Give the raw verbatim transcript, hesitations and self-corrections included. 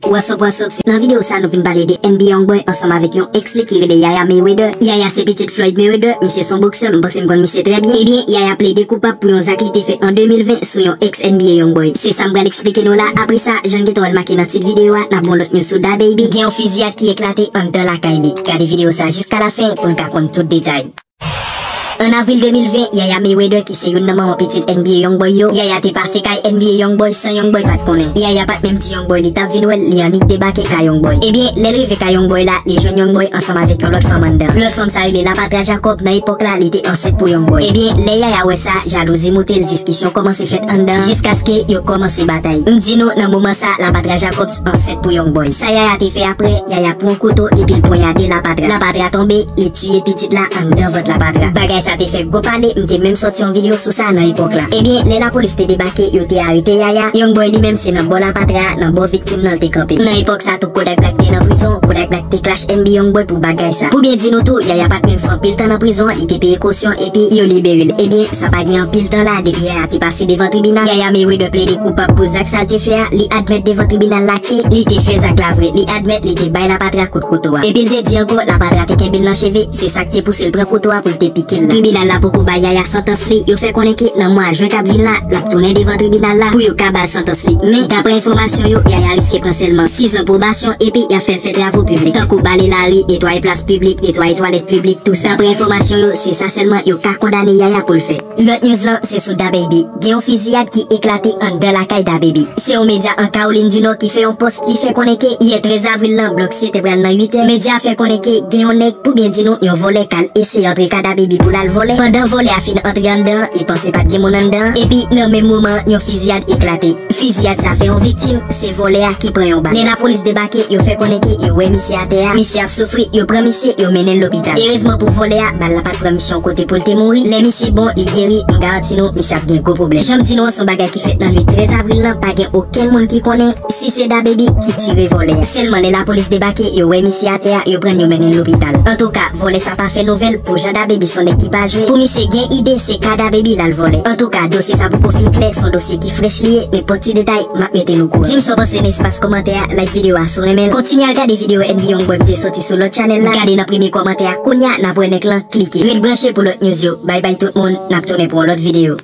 What's up, what's up? Nan videyo sa, nou vin pale de N B A Youngboy ansanm avèk yon ex li ki rele Yaya Mayweather. Yaya se pitit Floyd Mayweather, misye se yon boksè, m panse n konn misye trè byen. Ebyen, Yaya plede koupab pou yon zak li te fè an de mil ven sou yon ex N B A Youngboy. Se sa m pral eksplike nou la. Apre sa, jan n gentan wè l make nan tit videyo a, n ap ba w lòt news sou DaBaby. Gen yon fiziyad ki eklate anndan lakay li. Gade videyo sa jiska lafen pou n ka konn tout detay. An avril de mil ven, Yaya Mayweather, ki se youn nan manman pitit N B A Youngboy yo, Yaya te pase kay N B A Youngboy san Youngboy pa t konnen. Yaya pa t menm di Youngboy li t ap vin wè l, li annik debake kay Youngboy. Ebyen, lè l rive kay Youngboy la, li jwenn Youngboy ansanm avèk yon lòt fanm anndan. Lòt fanm sa rele Lapatra Jacob, nan epòk la, li te ansent pou Youngboy. Ebyen, lè Yaya wè sa, jalouzi moute l, diskisyon kòmanse fèt anndan, jiskaske yo kòmanse batay. M di nou, nan moman sa, Lapatra Jacobs ansent pou Youngboy. Sa Yaya te fè apre, Yaya pran kouto epi l ponyade Lapatra. Lapatra tonbe, li tiye pitit la anndan vant Lapatra. Bagay sa te fè gwo pale, m te menm sòti yon videyo sou sa nan epòk la. Ebyen, lè lapolis te debake, yo te arete Yaya. Youngboy li menm se nan bò Lapatra a, nan bò viktim nan l te kanpe. Nan epòk sa tou, Kodak Black te nan prizon, Kodak Black te clash N B A Youngboy pou bagay sa. Pou byen di nou tou, Yaya pa t menm fè anpil tan nan prizon an, li te peye kosyon epi yo libere l. Ebyen, sa pa gen anpil tan la, depi Yaya te pase devan tribinal, Yaya Mayweather plede koupab pou zak sa l te fè a, li admèt devan tribinal la ke li te fè zak la vre, li admèt li te bay Lapatra kout kouto a. Epi l te di ankò, Lapatra te kenbe l nan cheve, se sa k te pouse l pran kouto a pou l te pike l la. Tribinal la poko bay Yaya santans li, yo fè konnen ke nan mwa jen k ap vin la, l ap tounen devan tribinal la pou yo ka ba l santans li. Men, daprè enfòmasyon yo, Yaya riske pran sèlman sizan pwobasyon epi y ap fè l fè travo piblik, tankou bale lari, netwaye plas piblik, netwaye twalèt piblik, tou sa. Daprè enfòmasyon yo, se sa sèlman yo ka kondane Yaya pou l fè. Lòt news lan, se sou DaBaby. Gen yon fiziyad ki eklate anndan lakay DaBaby. Se yon medya an Kawolin di Nò ki fè yon pòs, li fè konnen ke yè trèz avril lan, blòk se te pral nan uit è. Medya a fè konnen ke gen yon nèg, pou byen di nou, yon vòlè k al eseye antre kay DaBaby pou l al vòlè. Pandan vòlè a fin antre anndan, li panse pa t gen moun anndan, epi nan menm moman an, yon fiziyad eklate. Fiziyad sa fè yon viktim, se vòlè a ki pran yon bal. Lè lapolis debake, yo fè konnen ke yo wè misye atè a, misye ap soufri, yo pran misye, yo mennen l lopital. Erezman pou vòlè a, bal la pa t pran misye yon kote pou l te mouri. Lè misye bon, li geri, m garanti nou, misye ap gen gwo pwoblèm. Jan m di nou an, se yon bagay ki fèt nan nwit trèz avril lan, pa gen okenn moun ki konnen si se DaBaby ki tire vòlè a. Sèlman lè lapolis debake, yo wè misye atè a, yo pran l, yo mennen l lopital. Antouka, vòlè sa pa fè nouvèl pou jan DaBaby se yon nèg ki pa jwe. Pou misye gen ide, se kay DaBaby l al vòlè. Antouka, dosye sa poko fin klè, se yon dosye ki frèch li ye, nenpòt ti detay, m ap mete nou okouran. Di m sa w panse nan espas kòmantè a, like videyo a si w renmen l. Kontinye al gade videyo N B A Youngboy m te soti sou lòt chanèl la. Gade nan premye kòmantè a kounye a, n ap wè link lan, klike. Ret branche pou lòt news yo. Bay bay tout moun, n ap tounen pou yon lòt videyo.